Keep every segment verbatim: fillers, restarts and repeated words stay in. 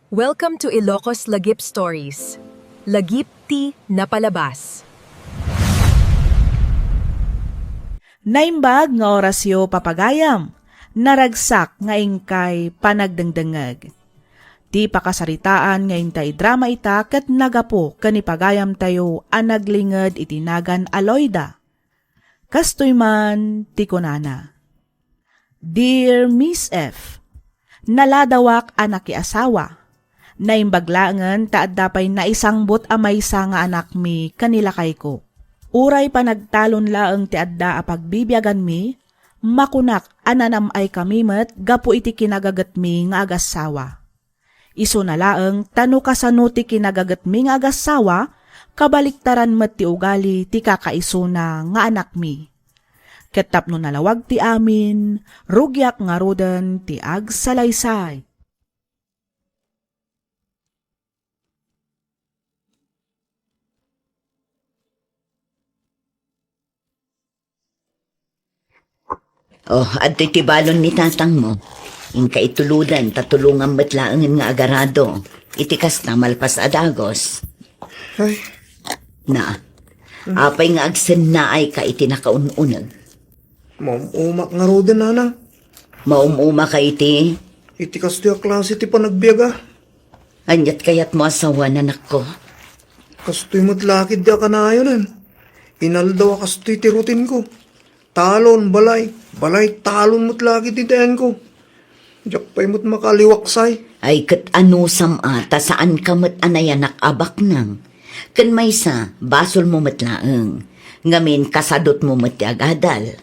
Welcome to Ilocos Lagip Stories. Lagip ti napalabas. Naimbag nga orasyo, papagayam. Naragsak nga inkay panagdengdengngeg. Ti pakasaritaan nga inta idrama ita ket nagapu ken ni pagayamtayo a naglinged iti nagan a Loida. Kastoy man ti kunana, "Dear Miss F, naladawak a nakiasawa. Naimbag laengen ta adda pay naisangbut a maysa nga anakmi ken ni lakayko. Uray panagtalon laeng ti adda a pagbibiaganmi, makunak a nanam-ay kami met gapu iti kinagagetmi nga agassawa. Isuna laeng ta no kasano ti kinagagetmi nga agassawa, kabaliktaran met ti ugali ti kakaisuna nga anakmi. Ket tapno nalawag ti amin, rugiak ngaruden ti agsalaysay." Oh, adtoy ti balon ni tatangmo. Inka ituluden, ta tulongam met laengen nga agarado. Iti kasta, malpas a dagus. Ay. Na. Hmm. Apay nga agsennaayka iti nakaun-uneg? Maum-umak ngaruden, nanang. Maum-umaka iti? Iti kastoy a klase ti panagbiaga. Aniat kayatmo a sawen, anakko? Kastoy met la ketdi a kanayonen. Inaldaw a kastoy ti rutinko. Talon, balay, balay, talon met la ketdi ti ayanko. Diak pay met makaliwaksay. Ay, ket anusam a, ta saanka met a nayanak a baknang. Ken maysa, basolmo met laeng. Ngamin, kasadutmo met ti agadal.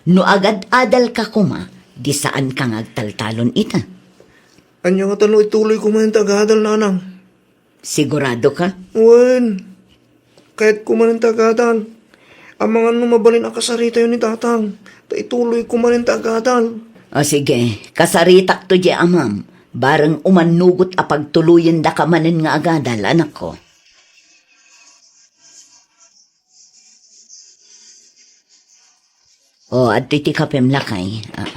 No agad-adalka koma, di saanka nga agtaltalon ita. Ania ngata no ituloyko manen ti agadal, nanang? Siguradoka? Wen. Kayatko manen ti agadal. Amangan no mabalin a kasaritayo ni tatang, ta ituloyko manen ti agadal. O sige, kasaritakto diay amam. Bareng umannugot a pagtuloyendaka manen nga agadal, anakko. O, adtoy ti kapem, lakay. Ah.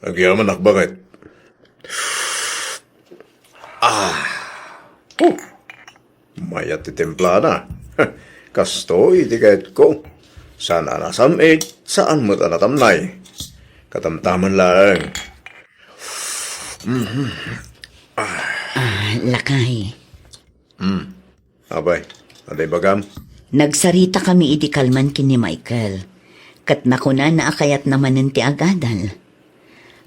Agyamanak, baket. Ah. Oh. Mayat ti timplana. Kastoy ti kayatko. Saan a nasam-it, saan met a natamnay. Katamtaman laeng. Mhm. Ah, lakay. Hmm. Apay, adda ibagam? Nagsaritakami idi kalman ken ni Michael. Ket nakunana a kayatna manen ti agadal.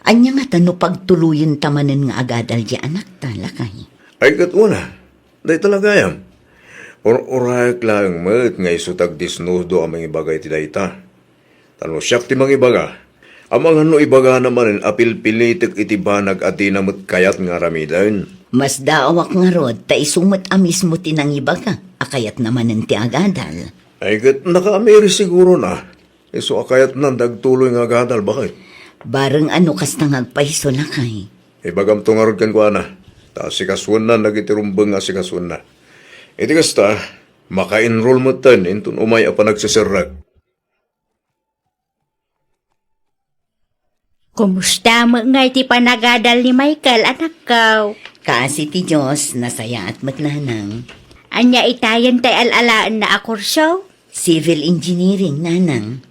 Ania ngata no pagtuloyenta manen nga agadal diay anakta, lakay? Ay, ket wen a. Dayta la gayam. Ur-urayek laeng met nga isu ti agdisnudo a mangibaga iti dayta. Ta no siak ti mangibaga, amangan no ibagana manen a pilpilitek iti banag a dina met kayat nga aramiden. Masdaawak ngarud ta isu met a mismo ti nangibaga a kayatna manen ti agadal. Ay, ket nakaamiri siguro na. Isu a kayatnan ti agtuloy nga agadal, baket. Bareng a no kasta nga agpaiso, lakay. Ibagamto ngarud kenkuana, ta asikasuenna dagiti rumbeng nga asikasuenna. Iti kasta, maka-enroll metten inton umay a panagseserrek. Kumusta met ngay ti panagadal ni Michael, anakko? Kaasi ti Dios, nasayaat met, nanang. Ania itayen tay al-alaenna a kurso? Civil engineering, nanang.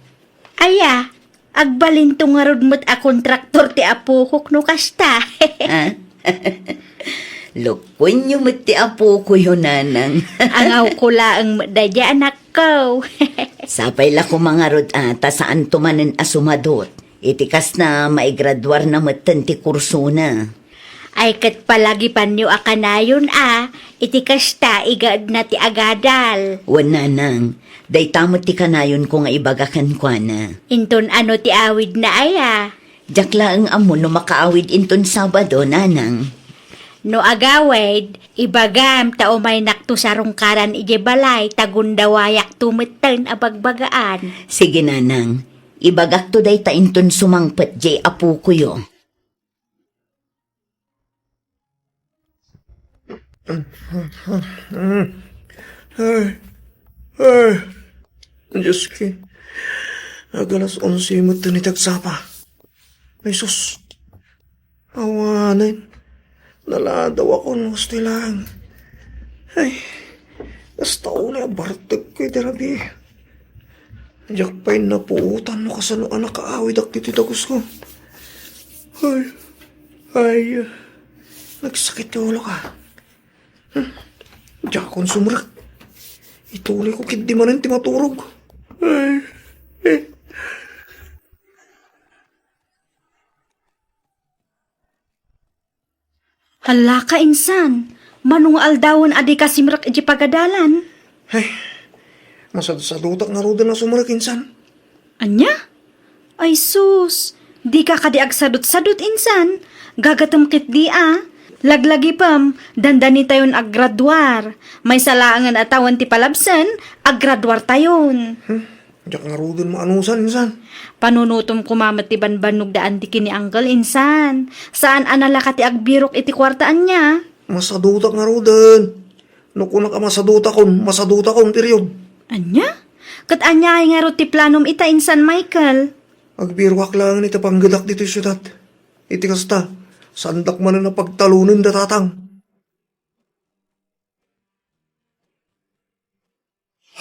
Aya, agbalinto ngarud met a kontraktor ti apokok no kasta. Ah? Lokoenyo met ti apokoyo, nanang. Angawko laeng met daydiay, anakko. Sapay la koma ngarud a ta saanto manen a sumadut. Iti kasta, maigraduarna metten ti kursona. Ay, ket palagipanyo a kanayon a, iti kasta, igaedna ti agadal. Wen, nanang, dayta met ti kanayonko nga ibaga kenkuana. Inton ano ti awidna aya? Diak laeng ammo no makaawid inton Sabado, nanang. No agawid, ibagam ta umaynakto sarungkaran idiay balay ta gundawayakto metten a bagbagaan. Sige, nanang. Ibagakto dayta inton sumangpet diay apokoyo. Ay, ay, Diosko. Ag-alas onse met ti agsapa. Ay, sus. Awanen. Naladawakon, husto lang. Ay, kasta unay a bartekko iti rabii. Diak pay napuotan no kasano a nakaawidak ditoy dagusko. Ay, ay, nagsakit ti ulok. Hmm, diakon sumrek. Ituloyko ketdi manen ti maturog. Ay, eh. Hala ka, insan, mano nga aldawen a dika simrek iti pagadalan? Ay, masadsadutak ngaruden a sumrek, insan. Ania? Ay sus, dika kadi agsadutsadut, insan. Gagatem ketdi a. Laglagipem, dandanitayon aggraduar. Maysa laengen a tawen ti palabsen, aggraduartayon. Hmm. Diak ngaruden maanusan, insan. Panunotem koma met ti banbannog da Auntie ken ni Uncle, insan. Saan a nalaka ti agbirok iti kuarta, ania? Masadutak ngaruden. No kunak a masadutakon, masadutakon, period. Ania? Ket aniay ngarud ti planom ita, insan Michael? Agbiroak laeng iti panggedak ditoy siudad. Iti kasta, saandak manen a pagtalonen da tatang.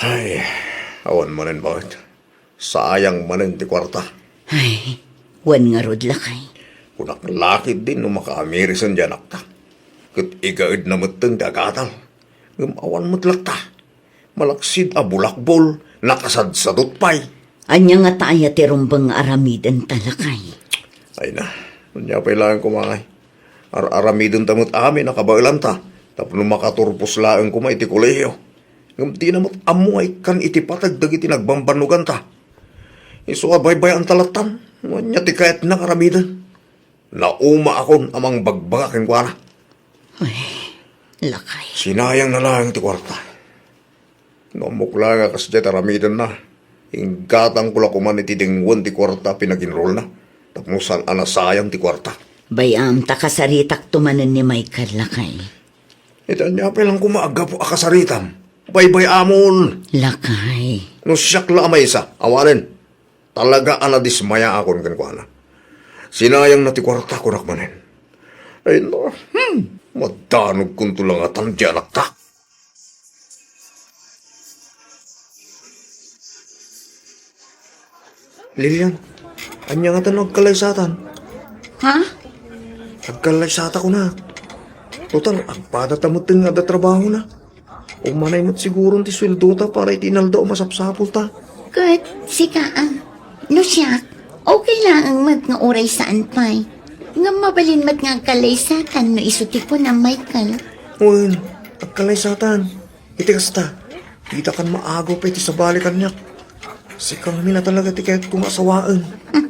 Ay, awan manen, bakit? Sayang manen ti kuarta. Ay, wen ngarud, lakay. Kunak la ketdin no makaamirisen ti anakta. Ket igaedna metten ti agatal. Ngem awan met latta. Malaksid a bulakbol, nakasadsadut pay. Ania ngata aya ti rumbeng nga aramidenta, lakay? Ay na, ania pay laeng koma ngay. Ar-aramidenta met amin a kabaelanta tapno makaturpos laeng koma iti kolehio. Ngem dina met ammo nga ikkan iti pateg dagiti nagbambannoganta. Isu a baybay-anta lattan, no ania ti kayatna nga aramiden. Naumaakon a mangbagbaga kenkuana. Ay, lakay. Sinayangna laeng ti kuarta. No ammok la nga kasdiay ti aramidenna, inggatangko la koman iti denggen ti kuarta a pinaginrolna, tapno saan a nasayang ti kuarta. Bay-am ta kasaritakto manen ni Michael, lakay. Iti ania pay lang koma a gapu a kasaritam? Baybay-amon! Lakay. No siak la a maysa, awanen. Talaga a nadismayaakon kenkuana. Sinayangna ti kuarta, kunak manen. Ay, no, hmm, madanogkonto la ngatan ti anakta. Lilian, ania ngatan no agkallaysatan? Ha? Agkallaysata, kunak. Total, agpadata met nga adda trabahona. Umanay met siguron ti sueldota para iti inaldaw a masapsapulta. Ket sika, a, no siak, okay laeng met nga uray saan pay. Ngem mabalin met nga agkallaysatan no isu ti kunam, Michael. Wen, agkallaysatan. Iti kasta, ditakan maagaw pay ti sabali kaniak. Sika ngamin a talaga ti kayatko nga asawaen. Hmm.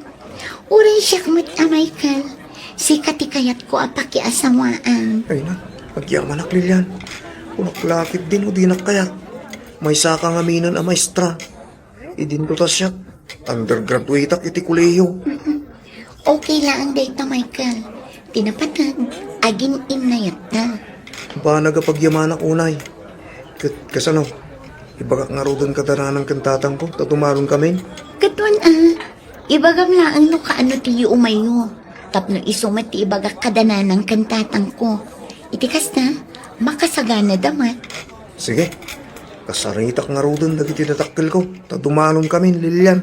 Uray siak met a, Michael. Sika ti kayatko a pakiasawaan. Ay na, agyamanak, Lilian. Kunak la ketdin no dinak kayat. Maysaka ngaminen a maestra. Idinto ta siak, undergraduateak iti kolehiyo. Mm-mm. Okay laeng dayta, Michael. Ti napateg, agin-innayatta. Banag a pagyamanak unay. Ket kasano? Ibagak ngaruden kada nanang ken tatangko ta dumalonkamin? Ket wen a, ibagam laeng no kaano ti yuumayyo. Tapno isu met ti ibagak kada nanang ken tatangko. Iti kasta, makasaganada met. Sige, kasaritak ngaruden dagiti dadakkelko ta dumalonkamin, Lilian.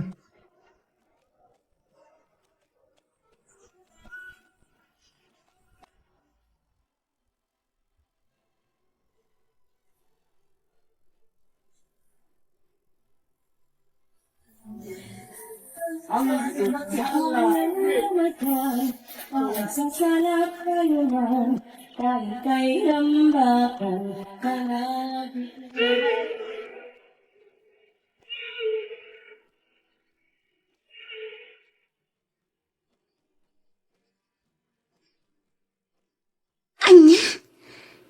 Ania?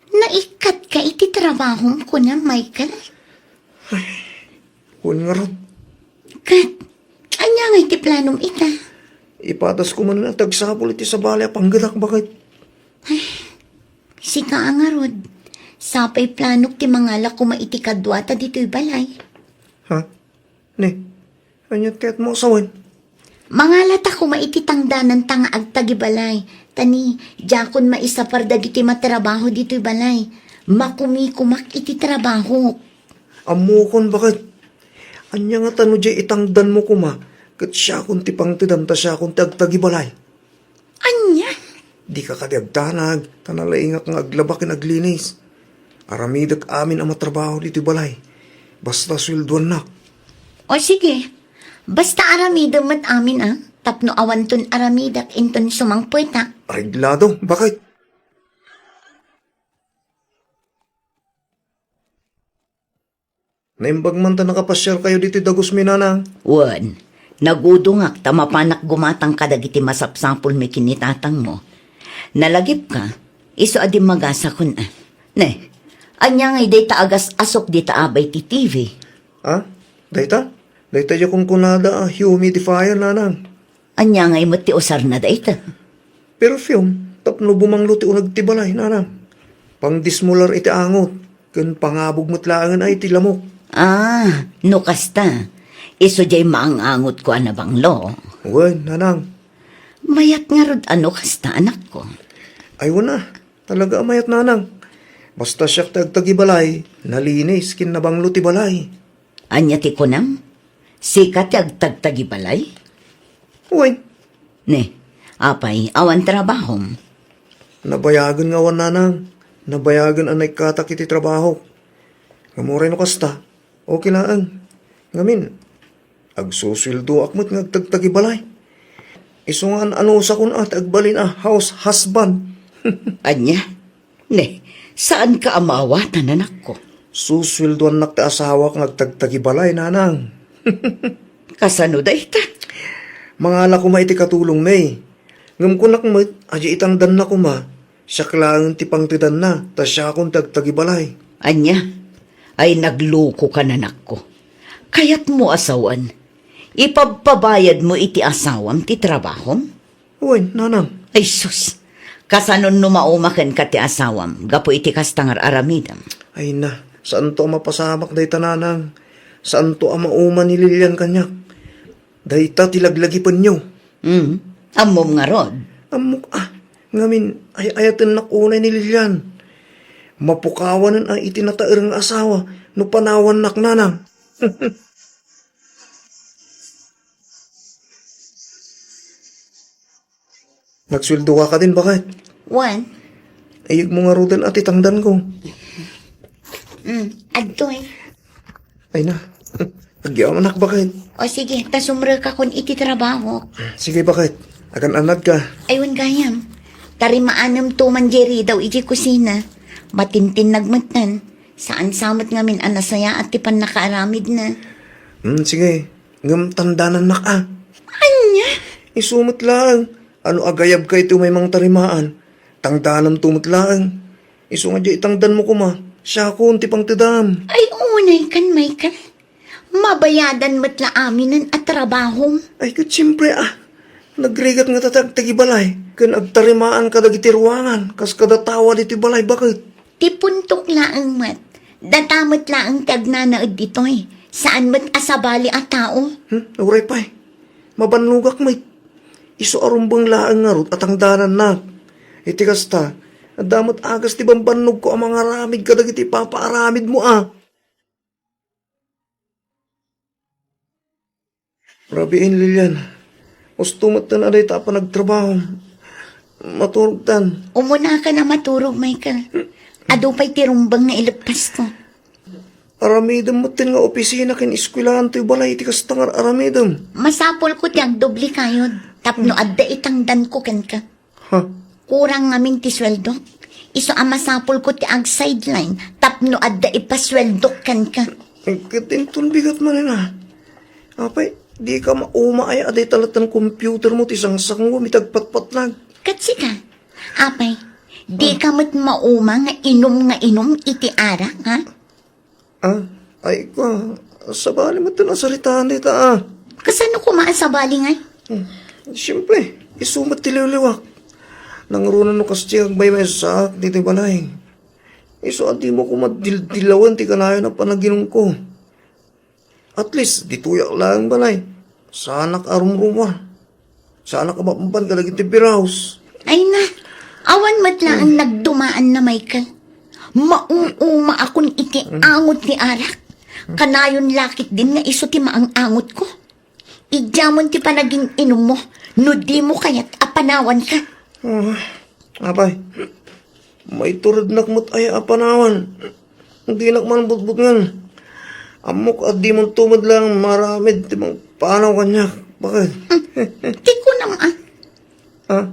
Naikkatka iti trabahom, kunam, Michael? Ay, wen ngarud. Ket, ania ngay ti planom ita? Ipadasko manen a ti agsapul iti sabali a panggedak, baket. Ay, sika a ngarud. Sapay planok ti mangala koma iti kaduata ditoy balay. Ha? Ne, aniat kayatmo a sawen? Mangalata koma iti tangdananta nga agtagibalay, Ani, diakon maisapar dagiti matrabaho ditoy balay. Makumikumak iti trabaho. Ammokon, baket. Ania ngata no diay itangdanmo koma, ket siakon ti pangtedam ta siakon ti agtagibalay. Ania? Dika kadi agdanag, ta nalaingak nga aglaba ken aglinis. Aramidek amin a matrabaho ditoy balay. Basta sueldoannak. O sige, basta aramidem met amin a, tapno awanton aramidek inton sumangpetak. Areglado, baket. Naimbag man ta nakapasiarkayo ditoy dagusmi, nanang. Wen, nagudongak ta mapanak gumatang kadagiti masapsapulmi ken ni tatangmo. Nalagipka, isu a dimmagasakon a. Ne, ania ngay dayta agas-asok dita abay ti T V? Ah, dayta? Dayta ya kunkunada a humidifier, nanang. Ania ngay met ti usarna dayta? Perfume, tapno bumanglo ti uneg ti balay, nanang. Pangdismular iti angot, ken pangabog met laengen a iti lamok. Ah, no kasta, isu diay maang-angotko a nabanglo. Wen, nanang. Mayat ngarud a no kasta, anakko. Ay, wen a, talaga a mayat, nanang. Basta siak ti agtagibalay, nalinis ken nabanglo ti balay. Ania ti kunam? Sika ti agtagtagibalay? Wen. Ne, apay, awan trabahom? Nabayagen nga awan, nanang. Nabayagen a naikkatak iti trabahok. Ngem uray no kasta, okay laeng. Ngamin, agsusueldoak met nga agtagtagibalay. Isu nga an-anusakon a ti agbalin a house husband. Ania? Ne, saanka a maawatan, anakko? Susueldoannak ti asawak nga agtagtagibalay, nanang. Kasano dayta? Mangala koma iti katulongmi. Ngem kunak met, a diay itangdanna koma, siak laeng ti pangtedanna, ta siakon ti agtagibalay. Ania? Ay, naglukoka, anakko. Kayatmo a sawen, ipabpabayadmo iti asawam ti trabahom? Wen, nanang. Ay sus! Kasanon no mauma kenka ti asawam gapu iti kasta nga ar-aramidem? Ay na, saanto a mapasamak dayta, nanang. Saanto a mauma ni Lilian kaniak. Dayta ti laglagipenyo. Hmm. Ammom ngarud? Ammok a. Ngamin, ay-ayatennak unay ni Lilian. Mapukawanen a iti nataer nga asawa no panawannak, nanang. Nagsueldoka kadin, baket? Wen. Ayegmo ngaruden a ti tangdanko. Mm, adtoy. Ay na. Agyamanak, baket. O sige, ta sumrekakon iti trabaho. Sige, baket. Agan-anadka. Ay, wen gayam. Tarimaanem to man diay ridaw iti kusina. Matintinnag metten. Saan sa met ngamin a nasayaat ti pannakaaramidna. Hmm, sige. Ngem tangdanannak a. Ania? Isu met laeng. Ano agayabka iti umay mangtarimaan? Tangdananto met laeng. Isu nga diay itangdanmo koma, siakon ti pangtedam. Ay, unay kan, Michael. Mabayadan met la aminen a trabahom. Ay, ket siempre a. Nagrigat nga ta ti agtagibalay, ken agtarimaan kadagiti ruangan, kas kada tawa ditoy balay, baket. Ti puntok laeng met, data met laeng ti agnanaed ditoy. Saan met a sabali a tao. Hmm, uray pay. Mabannogak met. Isu a rumbeng laeng ngarud a tangdanannak. Iti kasta, adda met agas ti bambannogko a mangaramid kadagiti ipapaaramidmo a. Rabiin, Lilian. Usto metten a dayta a panagtrabaho. Maturogtan. Umunakan a maturog, Michael. Adu pay ti rumbeng nga ileppasko. Aramidem metten nga opisina ken eskuelaan toy balay iti kasta nga aramidem. Masapulko ti agdoble kayod tapno adda itangdanko kenka. Ha? Kurang ngamin ti sueldok. Isu a masapulko ti ag-sideline tapno adda ipasueldok kenka. Ket inton bigat manen a. Apay, dika mauma aya a dayta latta computermo ti sangsangom iti agpatpatlag? Ket sika, apay, dika met mauma nga inum nga inum iti arak, ha? Ah, ay, kua, sabali met ti nasaritaan dita, ah. Kasano koma a sabali ngay? Hmm. Siyempre, isu met ti liwliwak. Nangruna no kasta ti agmaymaysaak ditoy balay. Isu a dimo koma dildilawon ti kanayon a panaginumko. At least, ditoyak laeng balay. Saanak a rumrumar. Saanak a mapampan kadagiti biraos. Ay na, awan met laeng nagdumaanna, Michael. Mauuma akon iti angot ti arak. Kanayon la ketdin nga isu ti maang-angotko. Idiamon ti panagin-inummo no dimo kayat a panawanka. Ah, apay, maiturednak met aya a panawan. Dinak man butbutngen. Ammok a dimonto met laeng maaramid ti mangpanaw kaniak. Bakit? Ti kunam a. Ah?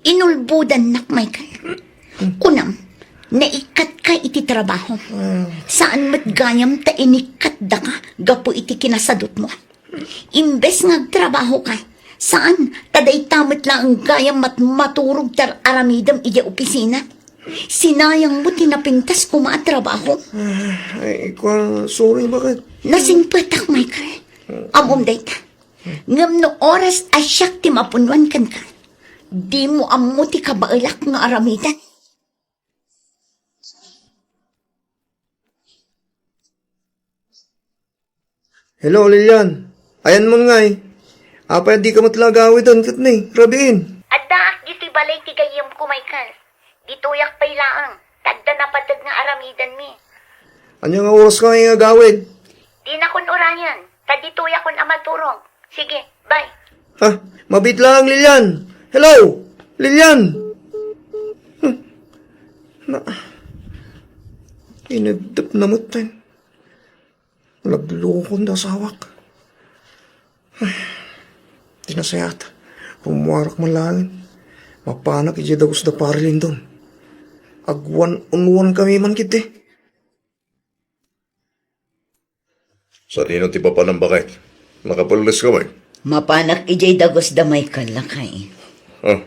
Inulbodannak, Michael. Kunam, naikkatka iti trabaho. Ah. Saan met gayam ta inikkatdaka gapu iti kinasadutmo. Imbes nga agtrabahoka, saan ta dayta met laeng gayam mat-, maturog ti ar-aramidem idiay opisina. Sinayangmo ti napintas koma a trabaho. Ah, ay, kua, sorry, bakit? Nasingpetak, Michael. Ammom dayta. Ngem no oras a siak ti mapunnuan kenka, dimo ammo ti kabaelak nga aramiden. Hello, Lilian. Ayanmon ngay. Apay a dika met la agawiden ket ni, rabiin? Addaak ditoy balay ti gayyemko, Michael. Ditoyak pay laeng, ta adda napateg nga aramidenmi. Ania nga oraska nga agawid? Dinakon urayen, ta ditoyakon a maturog. Sige, bye. Ha? Mabiit laeng, Lilian. Hello? Lilian! Hmm. Na, ineddep na met ten. Naglukon da asawak. Ay, ti nasayaat. Rummuarak man laeng. Mapanak idiay dagus da Pari Lindon. Agwan-unwan kami man ketdi. Sadino ti papanam, baket? Nakapelles ka met? Mapanak idiay dagus da Michael, lakay. Ah,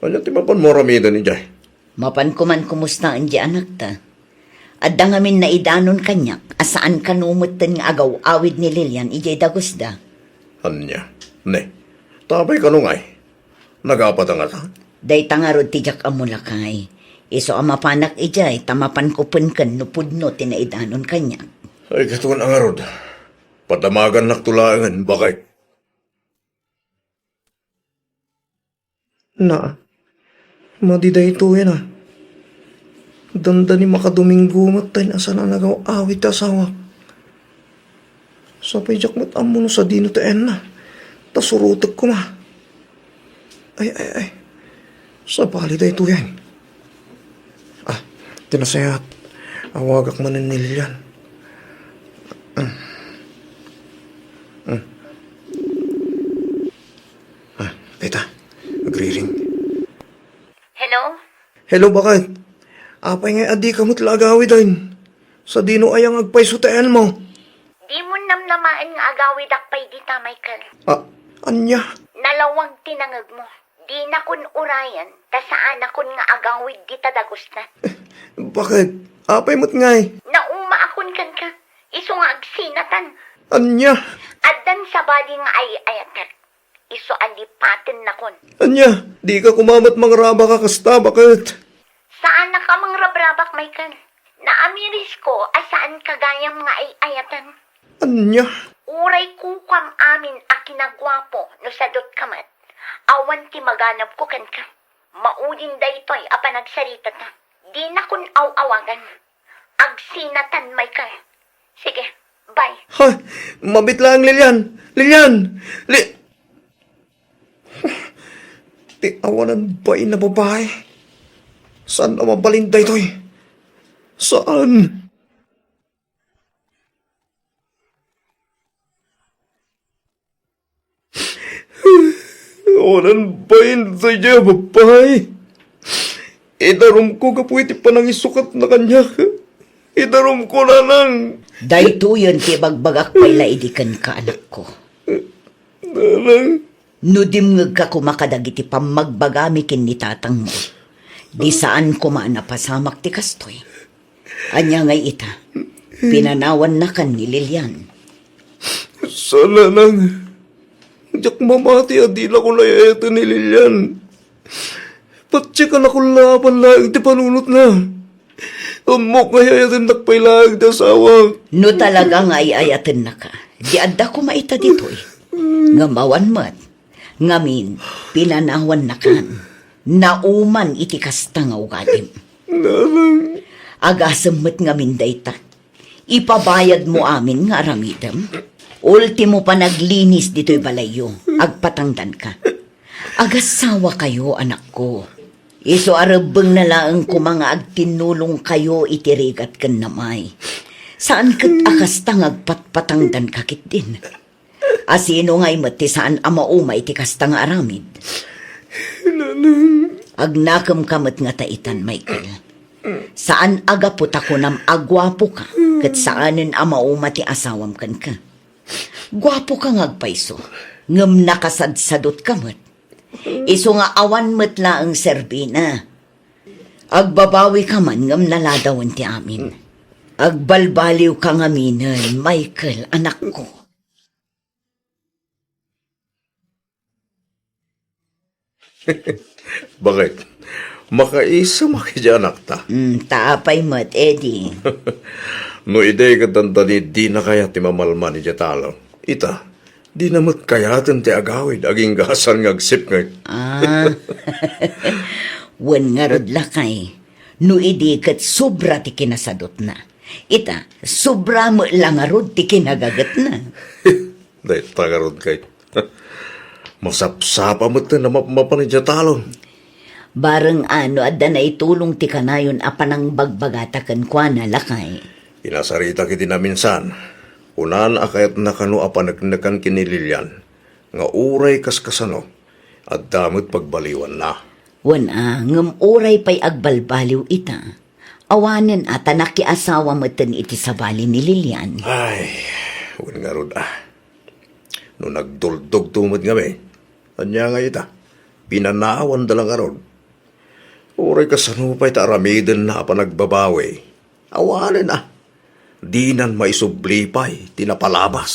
ania ti mapanmo aramiden idiay? Mapanko man kumustaen di anakta. Adda ngamin naidanon kaniak a saan kano metten nga agaw-awid ni Lilian idiay dagusda. Ania? Ne, ta apay kano ngay? Nagapata ngata? Dayta ngarud ti diak ammo, lakay. Isu a mapanak idiay ta mapanko penken no pudno ti naidanon kaniak. Ay, katon a ngarud. Padamagannakto laengen, baket. Na, madi daytoyen a. Dandani makadominggo met ta inasana nagaw-awid ti asawak. Sapay diak met ammo no sadino ti ayanna. Ta surotek koma. Ay, ay, ay. Sabali daytoyen. Ah, ti nasayaat. Awagak manen ni Lilian. Mm. Mm. Ah, dayta. Agriring. Hello? Hello, baket? Apay nga adika met la agawiden? Sadino aya nga agpayso ti ayanmo? Dimo namnamaen nga agawidak pay dita, Michael. Ah, ania? Nalawag ti nangegmo. Dinakon urayen, ta saanakon nga agawid dita dagusda. Baket? Apay met ngay? Naumaakon kenka. Isu nga agsinatan. Ania? Addan sabali nga ay-ayatek. Isu a lipatennakon. Ania? Dika koma met mangrabak a kasta, baket? Saanak a mangrabrabak, Michael. Naamirisko a saanka gayam nga ay-ayaten. Ania? Uray kukuam amin a kinaguapo no sadutka met. Awan ti maganabko kenka. Maudin daytoy a panagsaritata. Dinakon aw-awagan. Agsinatan, Michael. Sige, bye. Ha? Mabiit laeng, Lilian! Lilian! Li-, ti awanan bain a babai. Saan a mabalin daytoy? Saan? Awanan bain daydiay a babai. Idarumko gapu iti panangisukatna kaniak. Idarumko, nanang. Daytoyen ti ibagbagak pay la idi kenka, anakko. Nanang. No dimngegka koma kadagiti pammagbagami ken ni tatangmo, di saan koma a napasamak ti kastoy. Ania ngay ita? Pinanawannakan ni Lilian. Saan, nanang. Diak mamati a dinakon ay-ayaten ni Lilian. Patiekanakon la a pay laeng ti panunotna. Ammok nga ay-ayatennak pay laeng ti asawak. No talaga nga ay-ayatennaka, di adda koma ita ditoy. Ngem awan met. Ngamin, pinanawannakan. Nauman iti kasta nga ugalim. Nanang. Agasem met ngamin dayta. Ipabayadmo amin nga aramidem. Ultimo panaglinis ditoy balayyo, agpatangdanka. Agasawakayo, anakko. Isu a rebbengna laeng koma nga agtinnulongkayo iti rigat ken namay. Saan ket a kasta nga agpatpatangdanka ketdin. Asino ngay met ti saan a mauma iti kasta nga aramid? Nanang. Agnakemka met nga taitan, Michael. Saan a gapu ta kunam a guapoka, ket saanen a mauma ti asawam kenka. Guapoka nga agpayso, ngem nakasadsadotka met. Isu nga awan met laeng serbina. Agbabawika man ngem naladawen ti amin. Agbalbaliwka ngaminen, Michael, anakko. Bakit? Makaisemak iti anakta. Mm, ta apay met, Eddie? No idi ket dandani dina kayat ti mamalman iti talon. Ita, dina met kayaten ti agawid, agingga saan nga agsipnget. Ah. Wen ngarud, lakay. No idi ket sobra ti kinasadutna. Ita, sobra met la ngarud ti kinagagetna. Dayta ngarud kay masapsapa met ti namapmapan iti talon. Bareng a no adda naitulong ti kanayon a panangbagbagata kenkuana, lakay. Inasaritak iti naminsan. Kunana a kayatna kano a paneknekan ken ni Lilian nga uray kaskasano, adda met pagbaliwanna. Wen a, ngem uray pay agbalbaliw ita. Awanen a ta nakiasawa meten iti sabali ni Lilian. Ay, wen ngarud a. No nagduldogto met ngamin, ania nga ita? Pinanawanda la ngarud. Uray kasano pay ta aramidenna a panagbabawi. Awanen a. Dinan maisubli pay ti napalabas.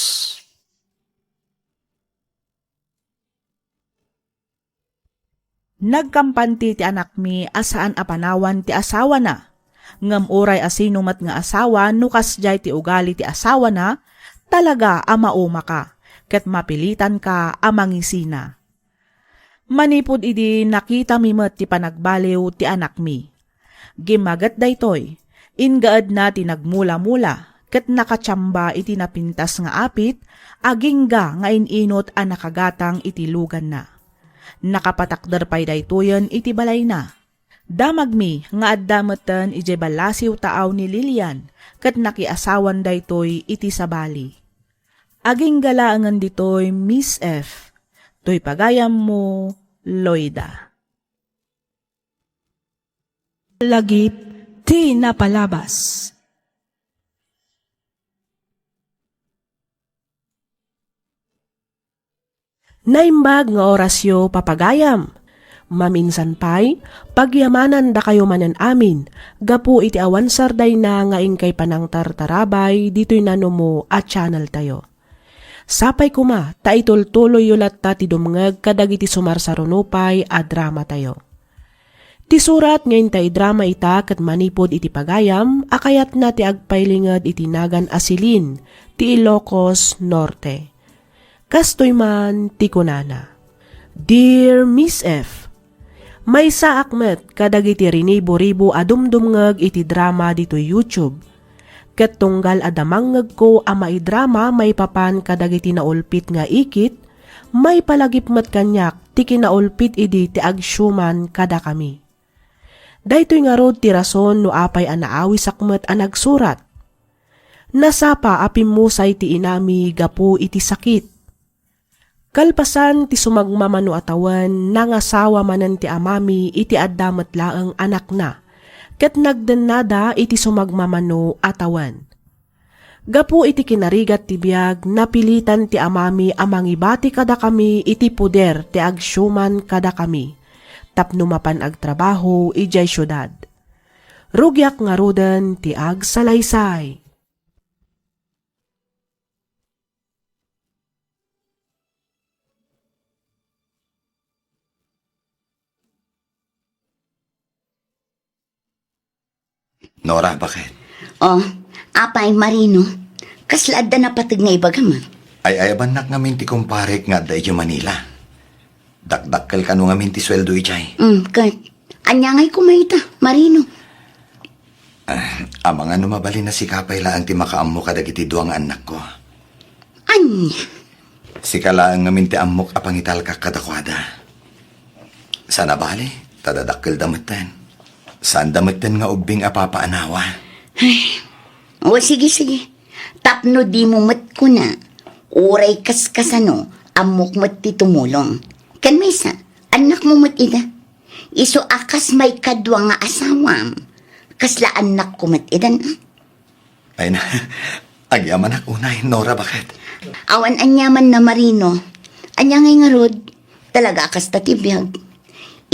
Nagkampanti ti anakmi a saan a panawan ti asawana. Ngem uray a sino met nga asawa, no kasdiay ti ugali ti asawana, talaga a maumaka, ket mapilitanka a mangisina. Manipud idi nakitami met ti panagbaliw ti anakmi. Gimmaget daytoy, inggaedna ti nagmula-mula ket nakatiamba iti napintas nga apit, agingga nga in-inut a nakagatang iti luganna. Nakapatakder pay daytoyen iti balayna. Damagmi nga adda meten idiay ballasiw taaw ni Lilian ket nakiasawan daytoy iti sabali. Agingga laengen ditoy, Miss F. Toy pagayammo, Loida. Lagip ti napalabas. Naimbag nga orasyo, papagayam. Maminsan pay, pagyamanandakayo manen amin gapu iti awan sardayna nga inkay panangtartarabay ditoy nanumo a channeltayo. Sapay koma ta itultuloyyo latta ti dumngeg kadagiti sumarsaruno pay a dramatayo. Ti surat nga inta idrama ita ket manipud iti pagayam a kayatna ti agpailinged iti nagan a Celine ti Ilocos Norte. Kastoy man ti kunana, Dear Miss F, maysaak met kadagiti rinibo-ribo a dumdumngeg iti drama ditoy YouTube. Ket tunggal a damangngegko a maidrama maipapan kadagiti naulpit nga ikit, maipalagip met kaniak ti kinaulpit idi ti agsiuman kadakami. Daytoy ngarud ti rason no apay a naawisak met a nagsurat. Nasapa a pimmusay ti inami gapu iti sakit. Kalpasan ti sumagmamano a tawen, nangasawa manen ti amami iti adda met laeng anakna, ket nagdennada iti sumagmamano a tawen. Gapu iti kinarigat ti biag, napilitan ti amami a mangibati kadakami iti poder ti agsiuman kadakami tapno mapan agtrabaho idiay siudad. Rugiak ngaruden ti agsalaysay. Nora, bakit? Oh, apay, Marino. Kasla adda napateg nga ibagam? Ay-ayabannak ngamin ti kumparek nga adda idiay Manila. Dakdakkel kano ngamin ti sueldo idiay. Mm, ket ania ngay koma ita, Marino? Ah, amangan no mabalin a sika pay laeng ti makaammo kadagiti dua nga annakko. Ania? Sika laeng ngamin ti ammok a pangitalkak kadakuada. Sana bale, ta dadakkelda metten. Saanda metten nga ubbing a papaanawa. Ay, o, sige, sige. Tapno dimo met kuna, uray kaskasano, ammok met ti tumulong. Ken maysa, annakmo met ida. Isu a kas maikadua nga asawam, kasla annakko met idan, a? Ay na, agyamanak unay, Nora, baket? Awan aniamanna, Marino. Ania ngay ngarud? Talaga a kasta ti biag.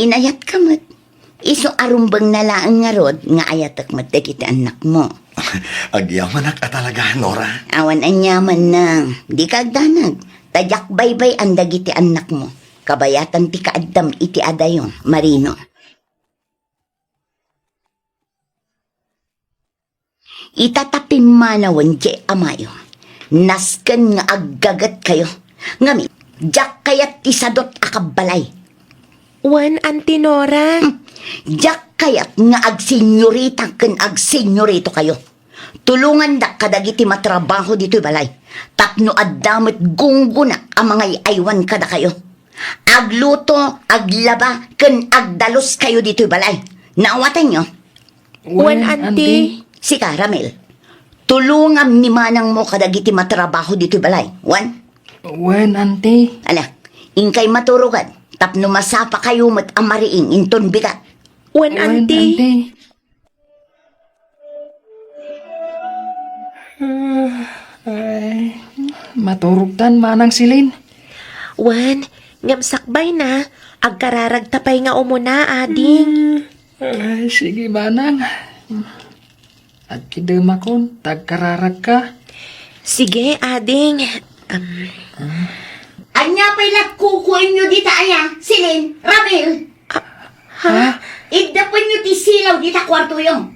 Inayatka met. Isu a rumbengna laeng ngarud nga ayatek met dagiti annakmo. Agyamanak a talaga, Nora. Awan aniamanna. Dika agdanag. Ta diak baybay-an dagiti annakmo. Kabayatan ti kaaddam iti adayo, Marino. Ita ta pimmanawen diay amayo, nasken nga aggagetkayo. Ngem, diak kayat ti sadot a kabbalay. Wen, Auntie Nora. Hmm. Diak kayat nga agsenyorita ken agsenyoritokayo. Tulongandak kadagiti matrabaho ditoy balay tapno adda met gunggonak a mangay-aywan kadakayo. Agluto, aglaba, ken agdaluskayo ditoy balay. Naawatanyo? Wen, Wen, Auntie. Auntie. Sika, Ramil. Tulongam ni manangmo kadagiti matrabaho ditoy balay. Wen? Wen, Auntie. Ala, inkay maturogan, tapno masapakayo met a mariing inton bigat. Wen, Wen, Auntie. Auntie. Ay, maturogtan, Manang Celine. Wen, ngem sakbayna, agkararagta pay nga umuna, ading. Ay, sige, Manang. Agkidemakon, ta agkararagka. Sige, ading. Am. Ania pay lat kukuenyo dita aya, Celine, Ramil? Ah, ha? Ha? Iddapenyo ti silaw dita kuartoyo.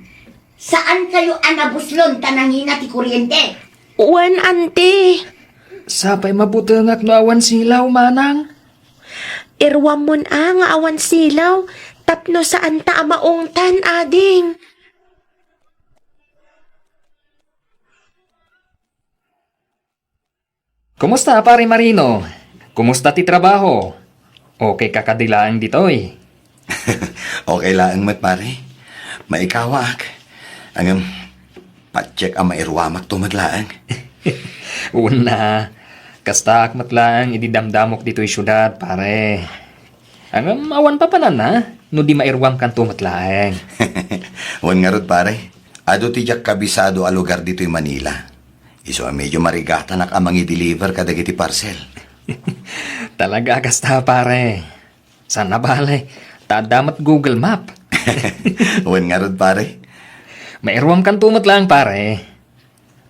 Saankayo a nabuslon ta nangina ti kuryente? Wen, Auntie. Sapay mabutengak no awan silaw, Manang. Iruammon a nga awan silaw, tapno saanta a maungtan, ading. Kumusta, Pare Marino? Kumusta ti trabaho? Okay ka kadi laeng ditoy? Okay laeng met, pare. Maikawaak. Ngem, patiek a mairuamakto met laeng. Una, kastaak met laeng idi damdamok ditoy siudad, pare. Ngem, awan papananna, no di mairuamkanto met laeng. Wen ngarud, pare. Adu ti diak kabisado a lugar ditoy Manila. Isu a medyo marigatanak a mangi-deliver kadagiti parcel. Talaga a kasta, pare. Saan a bale, ta adda met Google Map. Wen ngarud, pare. Mairuamkanto met laeng, pare.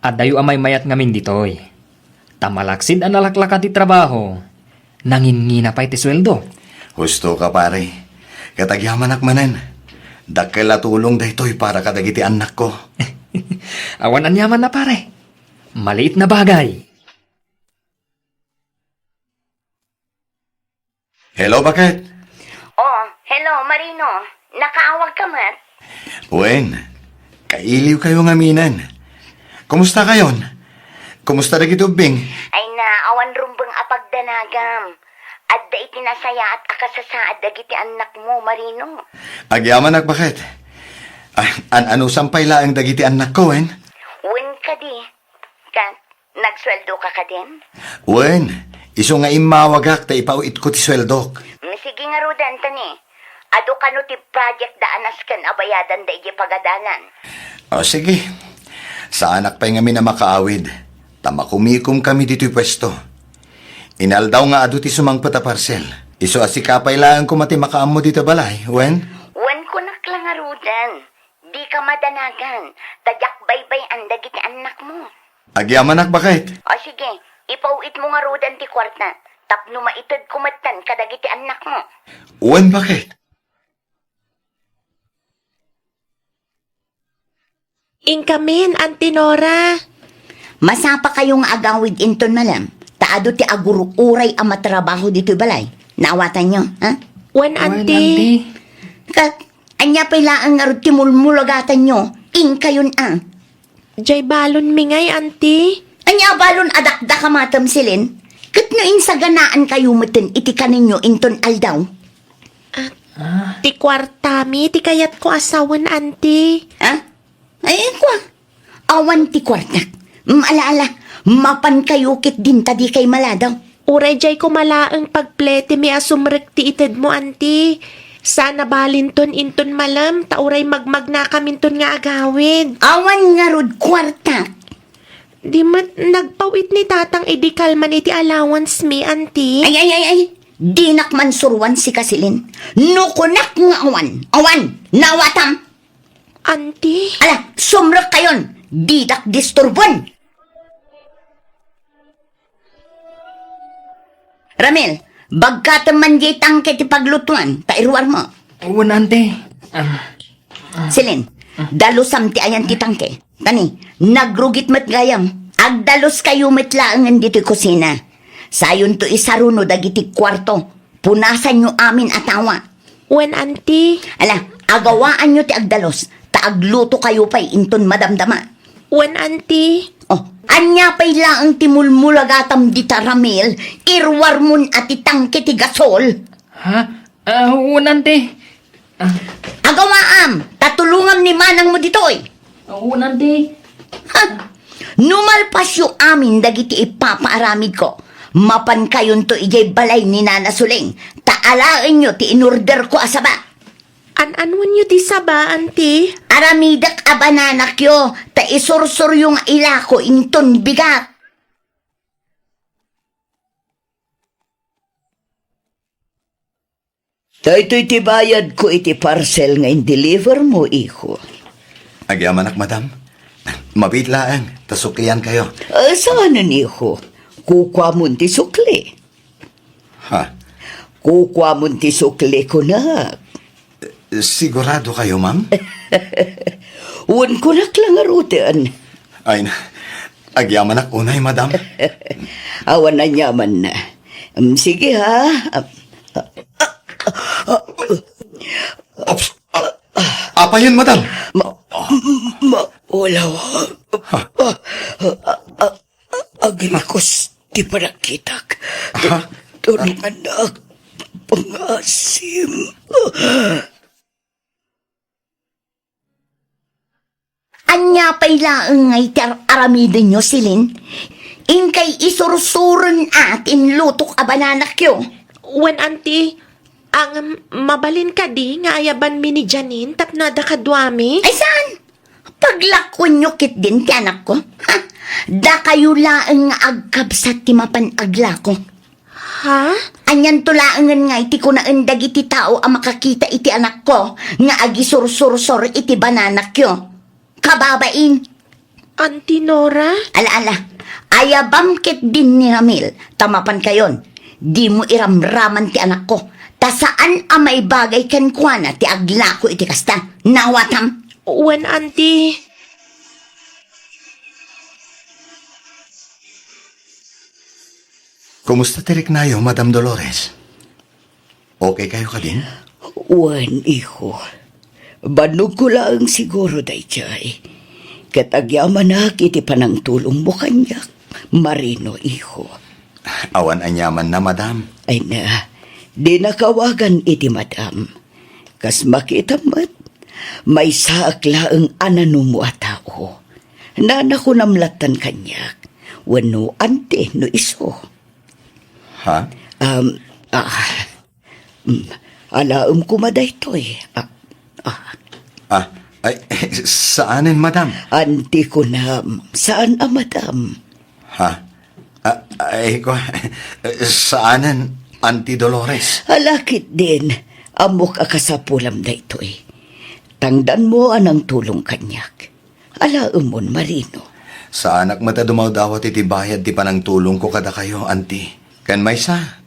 Adayo a maymayat ngamin ditoy. Ta malaksid a nalaklaka ti trabaho, nangingina pay ti sueldo. Husto ka, pare. Ket agyamanak manen. Dakkel a tulong daytoy para kadagiti annakko. Awan aniamanna, pare. Maliit na bagay. Hello, baket? Oh, hello, Marino. Nakaawagka met? Wen, kailiwkayo ngaminen. Kumusta kayon? Kumusta dagiti ubbing? Ay na, awan rumbeng a pagdanagam. Adda iti nasayaat a kasasaad dagiti annakmo, Marino. Agyamanak, baket? Ah, an-anusan pay laeng dagiti annakko, wen? Wen kadi. Ket, nagsueldoka kadin? Wen, isu nga immawagak ta ipaw-itko ti sueldok. Mm, sige ngaruden, tani. Adu kano ti project da a nasken a bayadanda idiay pagadalan. O, sige. Saanak pay ngamin a makaawid, ta makumikomkami ditoy puesto. Inaldaw nga adu ti sumangpet a parsel. Isu a sika pay laeng koma ti makaammo ditoy balay, wen? Wen, kunak la ngaruden. Dika madanagan, ta diak baybay-an dagiti annakmo. Agyamanak, baket? O sige, ipaw-itmo ngaruden ti kuarta, tapno maitedko metten kadagiti annakmo. Wen, baket? Inkamin, Auntie Nora. Masapakayo nga agawid inton malem, ta adu ti agur-uray a matrabaho ditoy balay. Naawatanyo, ha? Wen, Wen, Auntie. Auntie. Ket, ania pay laeng ngarud ti mulmulagatanyo? Inkayon, a. Jay balonmi ngay, Auntie. Ania balon a dakdakamatem, Celine? Ket no insaganaankayo meten iti kanenyo inton aldaw? Ah, Ah. ti kuartami, ti kayatko a sawen, Auntie. Ha? Ay, kua. Awan ti kuartak. Mm, ala, ala. Mapankayo ketdin ta dikay maladaw. Uray jay koma laeng pagpletemi a sumrek ti itedmo, Auntie. Saan a balinton inton malem, ta uray magmagnakaminton nga agawid. Awan ngarud kuartak. Di met nagpaw-it ni Tatang idi kalman iti allowance mi, Auntie. Ay, ay, ay, ay. Dinak mansuroan sika, Celine. No kunak nga awan, awan. Naawatam. Auntie? Ala, sumrekkayon! Didak disturbuan! Ramil, bagkatem man diay tangke ti paglutuan, ta iruarmo. Wen, Auntie. Ah. Celine, dalusam ti ayan ti tangke. Tani, nagrugit met gayam. Agdaluskayo met laengen ditoy kusina. Sayonto isaruno dagiti kuarto. Punasanyo amin a tawa. Wen, Auntie. Ala, agawaanyo ti agdalus, ta aglutokayo pay inton madamdama. Wen, Auntie. Oh, ania pay laeng ti mulmulagatam dita, Ramil? Iruarmon a ti tangke ti gasol. Ha? Ah, wen, Auntie. Ah. Agawaam, ta tulongam ni manangmo ditoy. Wen, Auntie. Ha? No malpasyo amin dagiti ipapaaramidko, mapankayonto idiay balay ni Nana Suling, ta alaenyo ti inorderko a saba. An-anuenyo ti saba, Auntie? Aramidek a bananakyo, ta isursuryo nga ilako inton bigat. Daytoy ti bayadko iti parcel nga in-deliver mo, iho. Agyamanak, madam. Mabiit laeng, ta sukliankayo. Ah, saanen, iho? Kukuamon ti sukli. Ha? Kukuamon ti sukli, kunak. Sigurado kayo, ma'am? Wen, kunak la ngaruden. Ay, na, agyamanak unay, madam. Awan aniamanna. Mm, sige, ha? Ops, a-, apayen, madam? Ma-, ma-, wala, wa-, Ha? Agrikus ti panagkitak. Ha? Tulongannak, pangasim. Ania pay laeng nga iti ar-, aramidenyo, Celine? Inkay isursuren a ti inlutok a bananakyo. Wen, Auntie, ang mabalin kadi nga ayabanmi ni Janine tapno adda kaduami? Ay, saan? Paglakuenyo ketdin ti anakko. Ha? Dakayo laeng nga agkabsat ti mapan aglako. Ha? Anianto laengen nga iti kunaen dagiti tao a makakita iti anakko nga agisursursor iti bananakyo? Kababain. Auntie Nora? Ala, ala. Ayabam ketdin ni Ramil, ta mapankayon. Dimo iramraman ti anakko, ta saan a maibagay kenkuana ti aglako iti kasta. Nawatam? Wen, Auntie. Kumusta ti riknayo, Madam Dolores? Okay kayo kadin? Wen, iho. Bannogko laeng siguro daydiay. Ket agyamanak iti panangtulongmo kaniak, Marino, iho. Awan aniamanna, madam. Ay na, dinaka awagan iti madam. Kas makitam met, maysaak laeng a nanumo a tao. Nanakunam lattan kaniak, wenno auntie no isu. Ha? Um, ah, mm, alaem koma daytoy. Ah, ah. Ah, ay, saanen, madam? Auntie kunam, saan a madam? Ha? Ah, ay, ko, saanen, Auntie Dolores? Ala ketdin, ammok a kasapulam daytoy. Tangdanmo a nangtulong kaniak. Alaemon, Marino. Saanak met a dumawdawat iti bayad ti panangtulongko kadakayo, Auntie. Ken maysa,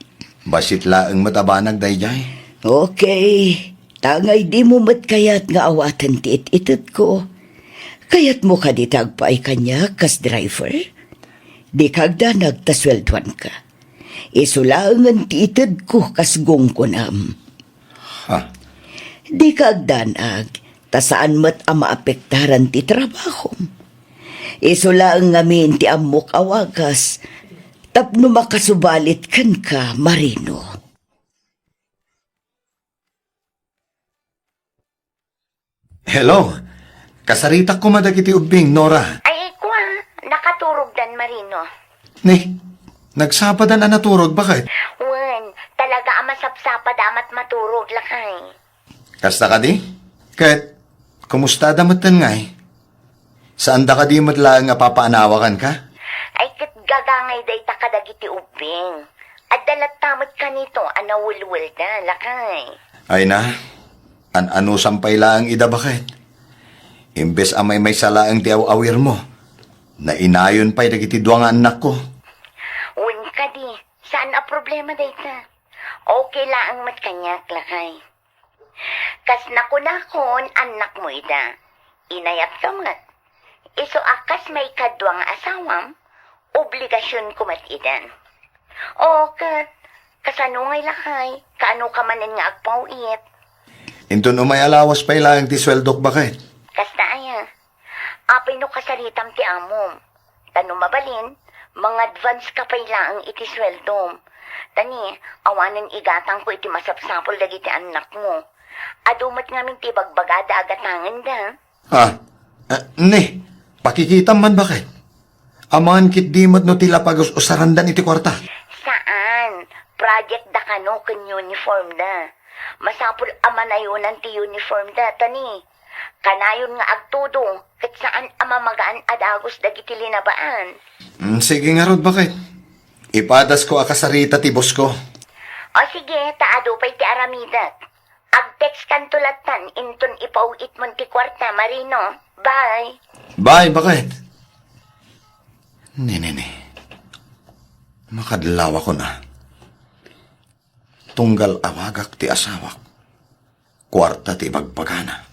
bassit laeng met a banag daydiay. Okay. Tangay dimo met kayat nga awaten ti it-itedko. Kayatmo kadi ti agpaay kaniak kas driver? Dika agdanag ta sueldoanka. Isu laengen ti itedko kas gunggonam. Ha? Dika agdanag, ta saan met a maapektaran ti trabahom. Isu laeng ngamin ti ammok a wagas tapno makasubalit kenka, Marino. Hello? Kasaritak koma dagiti ubbing, Nora. Ay, kua, nakaturogdan, Marino. Ni, nagsapadan a naturog, baket? Wen, talaga a masapsapada a mat-, maturog, lakay. Kasta kadi? Ket, kumustada metten ngay? Saanda kadi met laeng a papaanawakanka? Ay, ket gagangay dayta kadagiti ubbing. Adda latta met kanito a nawelwelda, lakay. Ay na, an-anusan pay laeng ida, baket. Imbes a maymaysa laeng ti aw-awirmo, nainayon pay dagiti dua nga annakko. Wen kadi, saan a problema dayta. Okay laeng met kaniak, lakay. Kas nakunakon, annakmo ida. Inayatko met. Isu a kas maikadua nga asawam, obligasionko met idan. O, ket, kasano ngay, lakay? Kaanoka manen nga agpaw-it? Inton umay a lawas pay laeng ti sueldok, baket. Kasta aya? Apay no kasaritam ti amom? Ta no mabalin, mangadvance ka pay laeng iti sueldom. Ta ni, awanen igatangko iti masapsapul dagiti annakmo. Adu met ngamin ti ibagbagada a gatangenda. Ah, eh, ni, pakikitam man, baket? Amangan ketdi met no ti la pagus-usarandan iti kuarta. Saan? Project da kano ken uniform da. Masapul a manayonan ti uniform da, ta ni, kanayon nga agtudo, ket saan a mamagaan a dagus dagiti linabaan. Mm, sige ngarud, baket. Ipadasko a kasarita ti boss ko. O sige, ta adu pay ti aramidek. Ag-text kanto lattan inton ipaw-itmon ti kuarta, Marino. Bye. Bye, baket. Ni, ni, ni. Makadlawakon a. Tunggal awagak ti asawak, kuarta ti ibagbagana.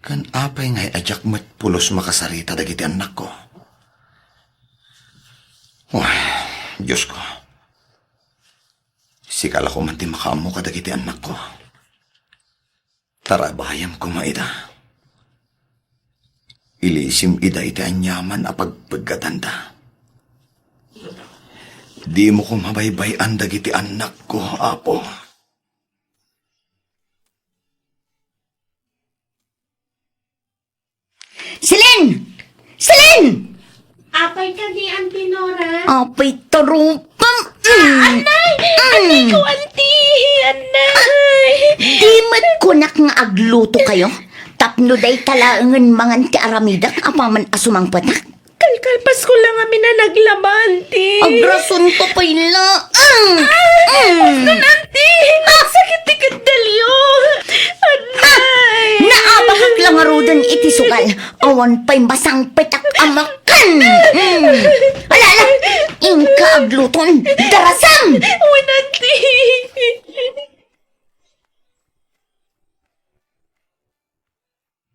Ken apay ngay a diak met pulos makasarita dagiti annakko? Uy, Diosko. Sika la koma ti makaammo kadagiti annakko. Tarabayem koma ida. Ilisim ida iti aniaman a pagpeggatanda. Dimo koma baybay-an dagiti annakko, Apo. Celine! Celine! Apay kadi, Auntie Nora? Apay, tarupam! Mm. Anay! Mm. Anay ko, Auntie! Anay! Di met kunak nga agluto kayo? Tapno dayta laengen mangan ti aramidek apaman a sumangpetak? Kalkalpasko la ngamin a naglaba, Auntie. Agrasonka pay laeng. Mm. Ay, mm. Auntie! Nagsakit ti keddalyo! Anay! Ah! Naabakak la ngaruden iti sugal. Awan pay masangpetak a makan. Mm. Ala, ala. Inka agluton. Darasam! Wen, Auntie.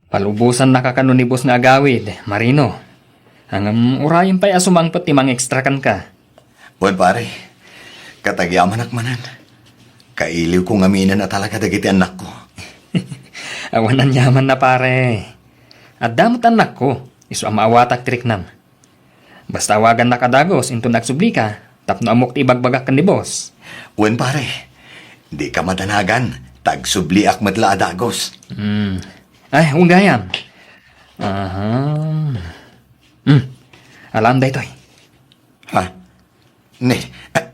Palubosannaka kano ni boss nga agawid, Marino. Ngem urayem pay a sumangpet ti mangextra kenka. Wen, pare. Ket agyamanak manen. Kailiwko ngaminen a talaga dagiti annakko. Awan aniamanna, pare. Adda met annakko, isu a maawatak ti riknam. Basta awagannak a dagus inton agsublika, tapno ammok ti ibagbagak ken ni boss. Wen, pare, dika madanagan, ta agsubliak met la a dagus. Hmm. Ay, wen gayam. Aha. Hmm. Alam daytoy. Ha? Ne, a-,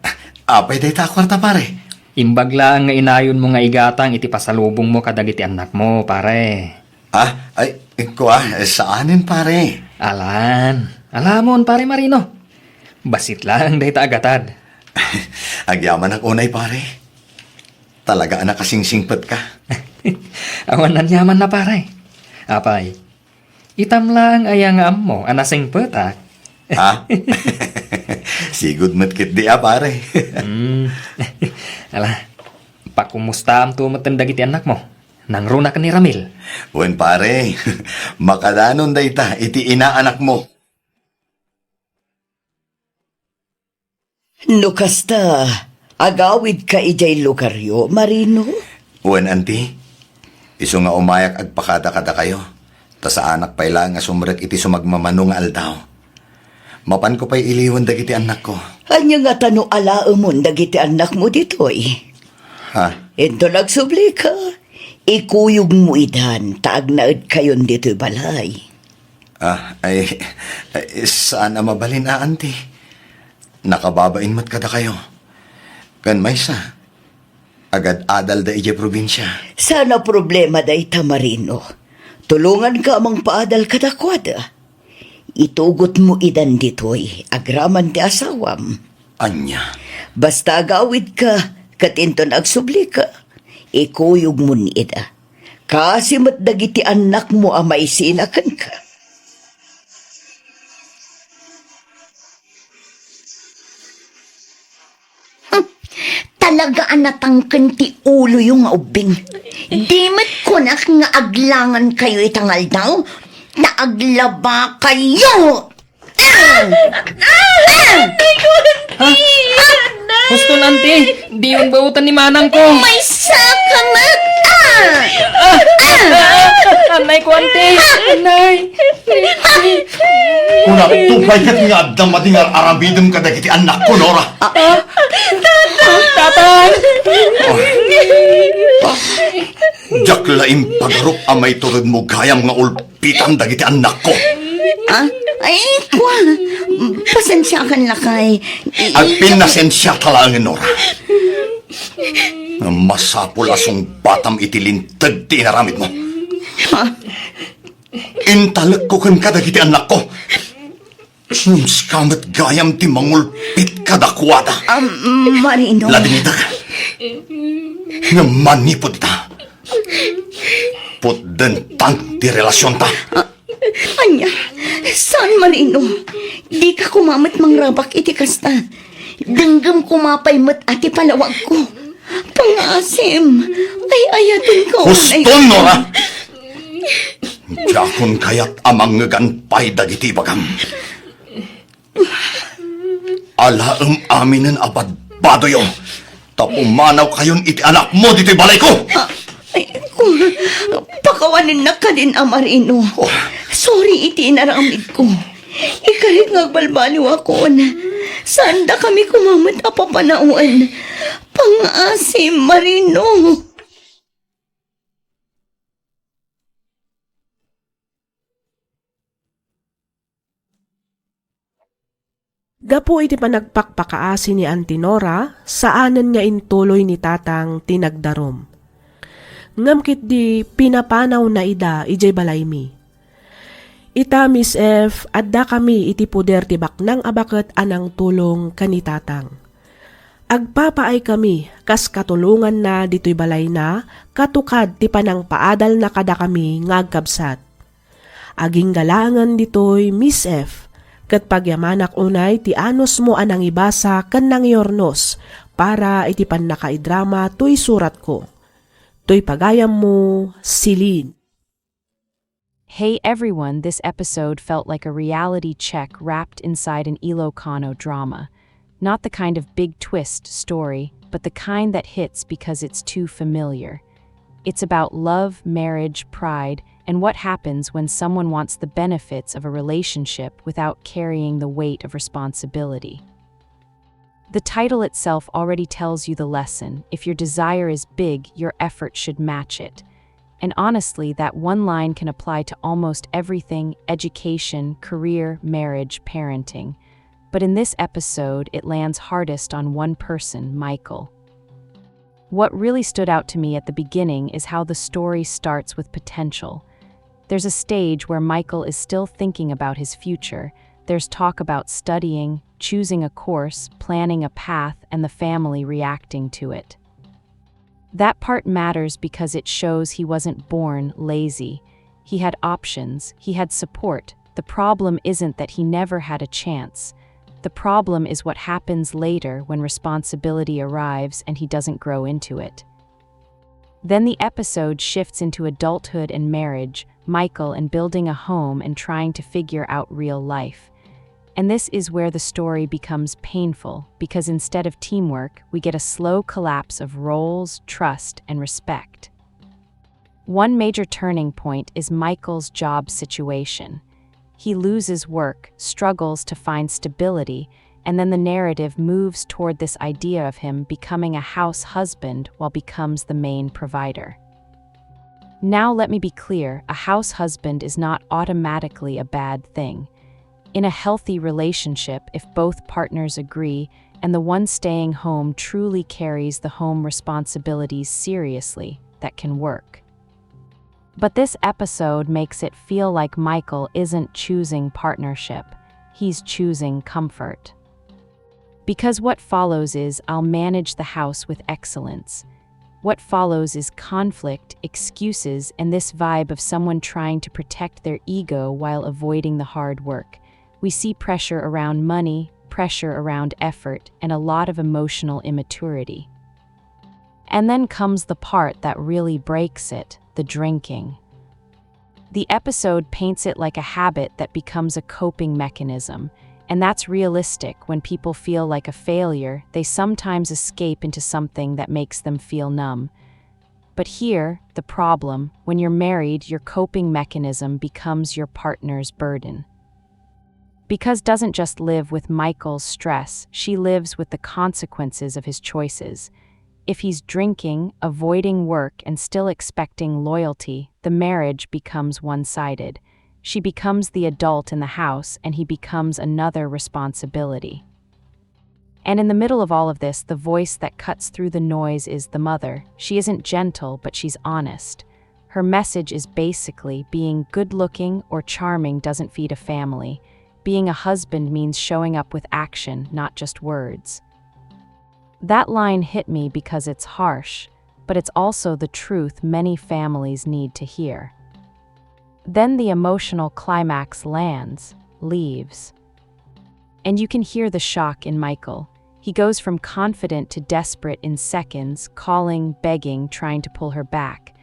apay dayta a kuarta, pare? Imbag laeng nga inayonmo nga igatang iti pasalubongmo kadagiti annakmo, pare. Ah, ay, kua, saanen, pare. Alan, alamon, pare Marino. Bassit laeng dayta a gatad. Agyamanak unay, pare. Talaga a nakasingsingpetka. Awan aniamanna, pare. Apay, itam laeng aya nga ammo a nasingpetak. Ha? Sigud met ketdi a, pare. Hmm. Ala, pakumustaamto metten dagiti annakmo. Nangruna ken ni Ramil. Wen, pare. Makadanon dayta iti inaanakmo. No kasta, agawidka idiay lugaryo, Marino? Wen, Auntie. Isu nga umayak agpakada kadakayo, ta saanak pay laeng a sumrek iti sumagmamano nga aldaw. Mapanko pay iliwen dagiti annakko. Ania ngata no alaemon dagiti annakmo ditoy? Ha? Inton agsublika, ikuyogmo idan ta agnaedkayon ditoy balay. Ah, ay, ay, saan a mabalin a, Auntie. Nakababain met kadakayo. Ken maysa, agad-adalda idiay probinsia. Saan a problema dayta, Marino. Tulonganka a mangpaadal kadakuada. Itugotmo idan ditoy agraman ti asawam. Ania? Basta agawidka, ket inton agsublika, ikuyogmon ida. Kaasi met dagiti annakmo a maisina kenka. Hmm. Talaga a natangken ti uloyo nga ubbing. Di met kunak nga aglangankayo ita nga aldaw, ta aglabakayo! Ah! Ah! Ah! Husto, Auntie! Diyon baotan ni manangko! Maysa ka met! Ah! Ah! Ah! Annay ko, Auntie! Annay! Kunak, tupay ket nga adda madi nga ar-aramidem kadagiti annakko, Nora. Ah! Tatang! Diak la impagarup a maituredmo gayam nga ulpitan dagiti annakko. Ah? Ay, kua. Pasensiakan lakay. I- Agpinnasensiata laengen, Nora. Masapul a sungbatam iti linteg ti inaramidmo. Ah? Intalekko kenka dagiti annakko. Ngem sika met gayam ti mangulpit kadakuada. Am, Marino. Ladingitek. Ngem manipud ita, putdentan ti relasionta. Ah, ania? Saan, Marino? Dika koma met mangrabak iti kasta. Denggem koma pay met a ti palawagko. Pangngaasim, ay-ayatenko. Husto, Nora! Diakon kayat a mangngegan pay dagiti ibagam. Alaem aminen a badbadoyo, ta pumanawkayon iti anakmo ditoy balayko! Ah, ay, ku-, pakawanennak kadin a, Marino. Oh. Sorry iti inaramidko. Ikarik nga agbalbaliwakon. Saan dakami koma met a papanawen. Pangngaasim, Marino. Gapu iti panagpakpakaasi ni Auntie Nora, saanen nga intuloy ni Tatang ti nagdarum. Ngem ketdi, pinapanawna ida idiay balaymi. Ita, Miss F, addakami iti puder ti baknang a baket a nangtulong ken ni Tatang. Agpapaaykami kas katulonganna ditoy balayna katukad ti panangpaadalna kadakami nga agkabsat. Agingga laengen ditoy, Miss F, ket pagyamanak unay ti anusmo a nangibasa ken nangiurnos para iti pannakaidrama toy suratko. Toy pagayammo, Celine. Hey everyone, this episode felt like a reality check wrapped inside an Ilocano drama. Not the kind of big twist story, but the kind that hits because it's too familiar. It's about love, marriage, pride, and what happens when someone wants the benefits of a relationship without carrying the weight of responsibility. The title itself already tells you the lesson. If your desire is big, your effort should match it. And honestly, that one line can apply to almost everything: education, career, marriage, parenting. But in this episode, it lands hardest on one person, Michael. What really stood out to me at the beginning is how the story starts with potential. There's a stage where Michael is still thinking about his future. There's talk about studying, choosing a course, planning a path, and the family reacting to it. That part matters because it shows he wasn't born lazy. He had options, he had support. The problem isn't that he never had a chance. The problem is what happens later when responsibility arrives and he doesn't grow into it. Then the episode shifts into adulthood and marriage, Michael and building a home and trying to figure out real life. And this is where the story becomes painful, because instead of teamwork, we get a slow collapse of roles, trust, and respect. One major turning point is Michael's job situation. He loses work, struggles to find stability, and then the narrative moves toward this idea of him becoming a house husband while becomes the main provider. Now, let me be clear, a house husband is not automatically a bad thing. In a healthy relationship, if both partners agree and the one staying home truly carries the home responsibilities seriously, that can work. But this episode makes it feel like Michael isn't choosing partnership, he's choosing comfort. Because what follows is, "I'll manage the house with excellence." What follows is conflict, excuses, and this vibe of someone trying to protect their ego while avoiding the hard work. We see pressure around money, pressure around effort, and a lot of emotional immaturity. And then comes the part that really breaks it, the drinking. The episode paints it like a habit that becomes a coping mechanism, and that's realistic. When people feel like a failure, they sometimes escape into something that makes them feel numb. But here, the problem: when you're married, your coping mechanism becomes your partner's burden. Because doesn't just live with Michael's stress, she lives with the consequences of his choices. If he's drinking, avoiding work, and still expecting loyalty, the marriage becomes one-sided. She becomes the adult in the house, and he becomes another responsibility. And in the middle of all of this, the voice that cuts through the noise is the mother. She isn't gentle, but she's honest. Her message is basically, being good-looking or charming doesn't feed a family. Being a husband means showing up with action, not just words. That line hit me because it's harsh, but it's also the truth many families need to hear. Then the emotional climax lands: leaves. And you can hear the shock in Michael. He goes from confident to desperate in seconds, calling, begging, trying to pull her back.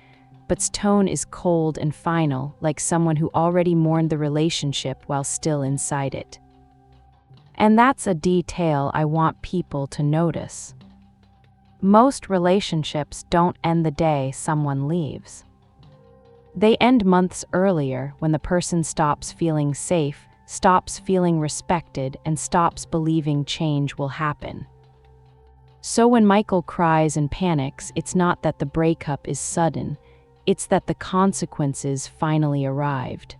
But his tone is cold and final, like someone who already mourned the relationship while still inside it. And that's a detail I want people to notice. Most relationships don't end the day someone leaves. They end months earlier, when the person stops feeling safe, stops feeling respected, and stops believing change will happen. So when Michael cries and panics, it's not that the breakup is sudden, it's that the consequences finally arrived.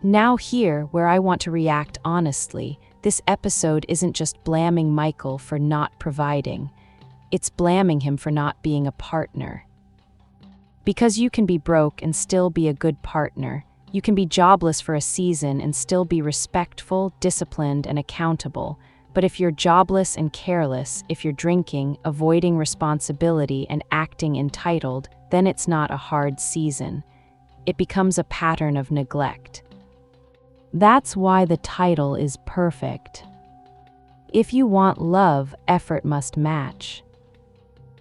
Now, here where I want to react honestly, this episode isn't just blaming Michael for not providing, it's blaming him for not being a partner. Because you can be broke and still be a good partner. You can be jobless for a season and still be respectful, disciplined, and accountable. But if you're jobless and careless, if you're drinking, avoiding responsibility, and acting entitled, then it's not a hard season. It becomes a pattern of neglect. That's why the title is perfect. If you want love, effort must match.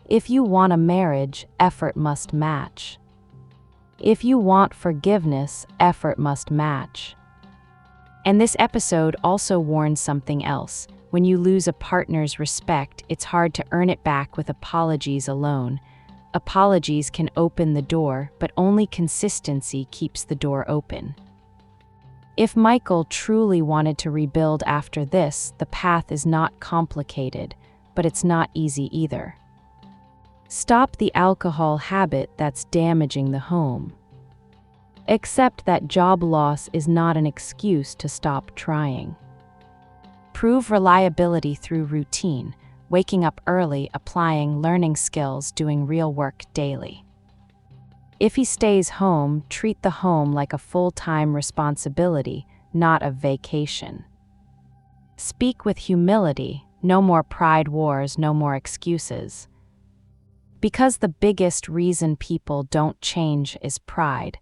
If you want a marriage, effort must match. If you want forgiveness, effort must match. And this episode also warns something else. When you lose a partner's respect, it's hard to earn it back with apologies alone. Apologies can open the door, but only consistency keeps the door open. If Michael truly wanted to rebuild after this, the path is not complicated, but it's not easy either. Stop the alcohol habit that's damaging the home. Accept that job loss is not an excuse to stop trying. Prove reliability through routine, waking up early, applying, learning skills, doing real work daily. If he stays home, treat the home like a full-time responsibility, not a vacation. Speak with humility, no more pride wars, no more excuses. Because the biggest reason people don't change is pride,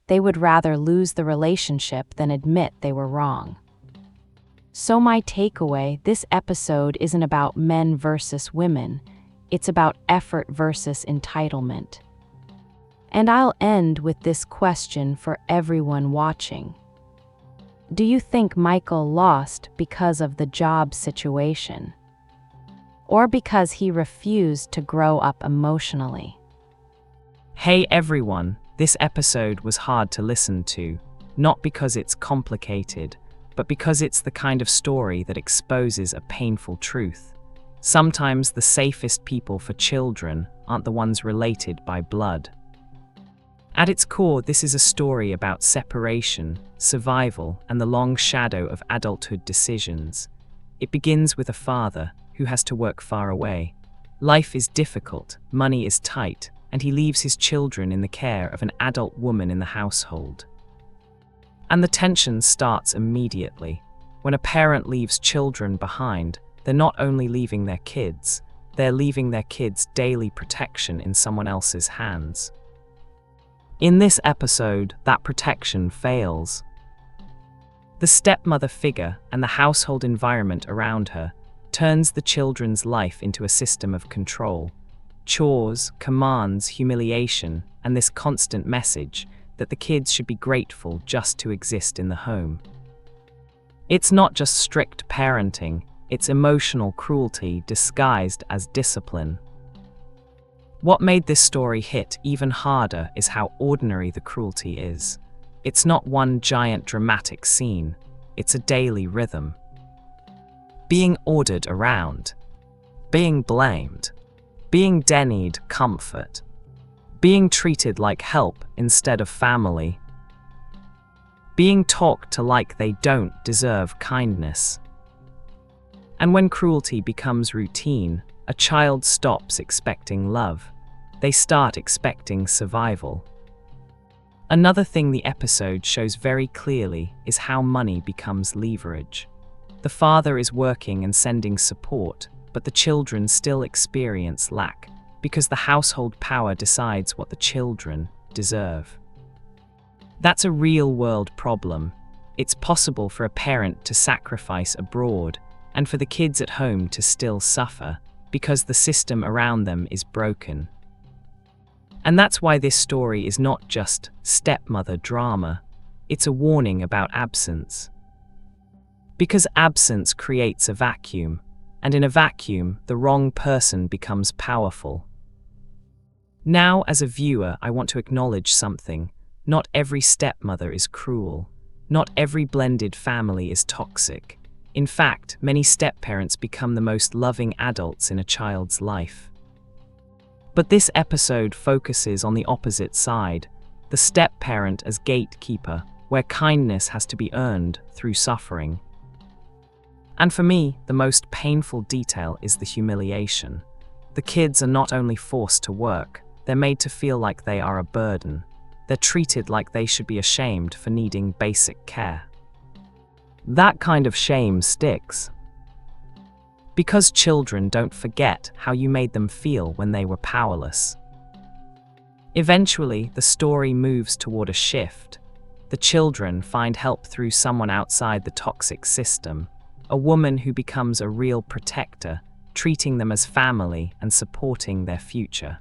they would rather lose the relationship than admit they were wrong. So, my takeaway: this episode isn't about men versus women, it's about effort versus entitlement. And I'll end with this question for everyone watching. Do you think Michael lost because of the job situation? Or because he refused to grow up emotionally? Hey everyone, this episode was hard to listen to, not because it's complicated, but because it's the kind of story that exposes a painful truth. Sometimes the safest people for children aren't the ones related by blood. At its core, this is a story about separation, survival, and the long shadow of adulthood decisions. It begins with a father who has to work far away. Life is difficult, money is tight, and he leaves his children in the care of an adult woman in the household. And the tension starts immediately. When a parent leaves children behind, they're not only leaving their kids, they're leaving their kids' daily protection in someone else's hands. In this episode, that protection fails. The stepmother figure and the household environment around her turns the children's life into a system of control. Chores, commands, humiliation, and this constant message that the kids should be grateful just to exist in the home. It's not just strict parenting, it's emotional cruelty disguised as discipline. What made this story hit even harder is how ordinary the cruelty is. It's not one giant dramatic scene, it's a daily rhythm. Being ordered around, being blamed, being denied comfort, being treated like help instead of family, being talked to like they don't deserve kindness. And when cruelty becomes routine, a child stops expecting love. They start expecting survival. Another thing the episode shows very clearly is how money becomes leverage. The father is working and sending support, but the children still experience lack because the household power decides what the children deserve. That's a real-world problem. It's possible for a parent to sacrifice abroad and for the kids at home to still suffer because the system around them is broken. And that's why this story is not just stepmother drama, it's a warning about absence. Because absence creates a vacuum, and in a vacuum, the wrong person becomes powerful. Now, as a viewer, I want to acknowledge something. Not every stepmother is cruel. Not every blended family is toxic. In fact, many step-parents become the most loving adults in a child's life. But this episode focuses on the opposite side, the step-parent as gatekeeper, where kindness has to be earned through suffering. And for me, the most painful detail is the humiliation. The kids are not only forced to work, they're made to feel like they are a burden. They're treated like they should be ashamed for needing basic care. That kind of shame sticks. Because children don't forget how you made them feel when they were powerless. Eventually, the story moves toward a shift. The children find help through someone outside the toxic system, a woman who becomes a real protector, treating them as family and supporting their future.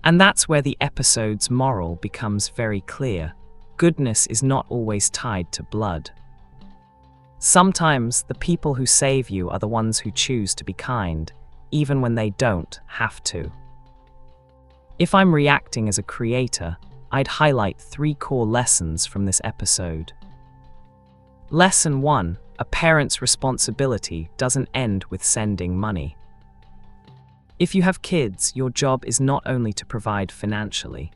And that's where the episode's moral becomes very clear. Goodness is not always tied to blood. Sometimes the people who save you are the ones who choose to be kind, even when they don't have to. If I'm reacting as a creator, I'd highlight three core lessons from this episode. Lesson one: a parent's responsibility doesn't end with sending money. If you have kids, your job is not only to provide financially.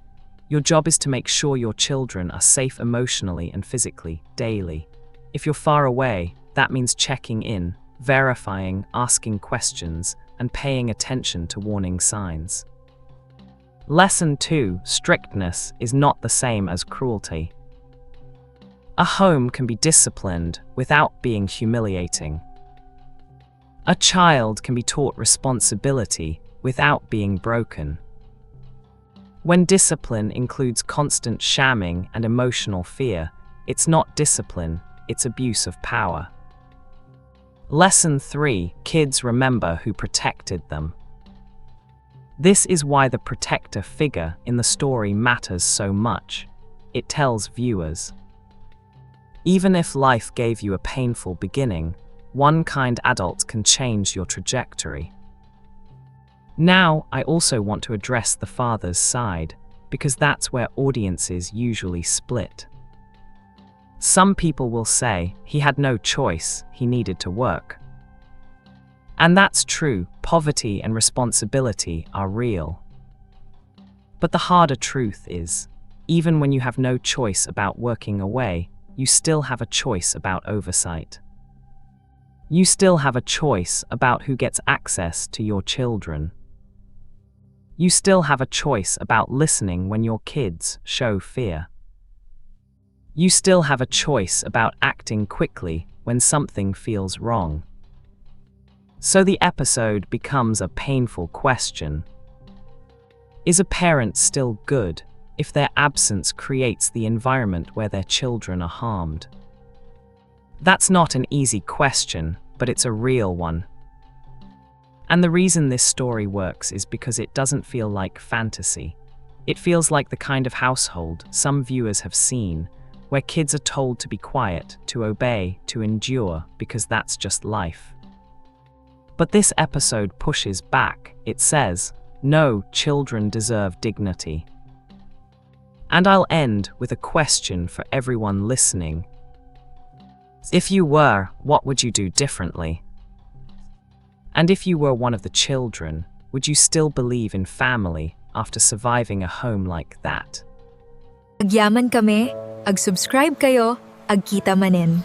Your job is to make sure your children are safe emotionally and physically, daily. If you're far away, that means checking in, verifying, asking questions, and paying attention to warning signs. Lesson two: strictness is not the same as cruelty. A home can be disciplined without being humiliating. A child can be taught responsibility without being broken. When discipline includes constant shamming and emotional fear, it's not discipline, it's abuse of power. Lesson three: kids remember who protected them. This is why the protector figure in the story matters so much. It tells viewers, Even if life gave you a painful beginning, one kind adult can change your trajectory. Now, I also want to address the father's side, because that's where audiences usually split. Some people will say he had no choice, he needed to work. And that's true, poverty and responsibility are real. But the harder truth is, even when you have no choice about working away, you still have a choice about oversight. You still have a choice about who gets access to your children. You still have a choice about listening when your kids show fear. You still have a choice about acting quickly when something feels wrong. So the episode becomes a painful question. Is a parent still good if their absence creates the environment where their children are harmed? That's not an easy question, but it's a real one. And the reason this story works is because it doesn't feel like fantasy. It feels like the kind of household some viewers have seen, where kids are told to be quiet, to obey, to endure, because that's just life. But this episode pushes back. It says, "No, children deserve dignity." And I'll end with a question for everyone listening. If you were, what would you do differently? And if you were one of the children, would you still believe in family after surviving a home like that? Agyaman kami, ag-subscribe kayo, agkita manen.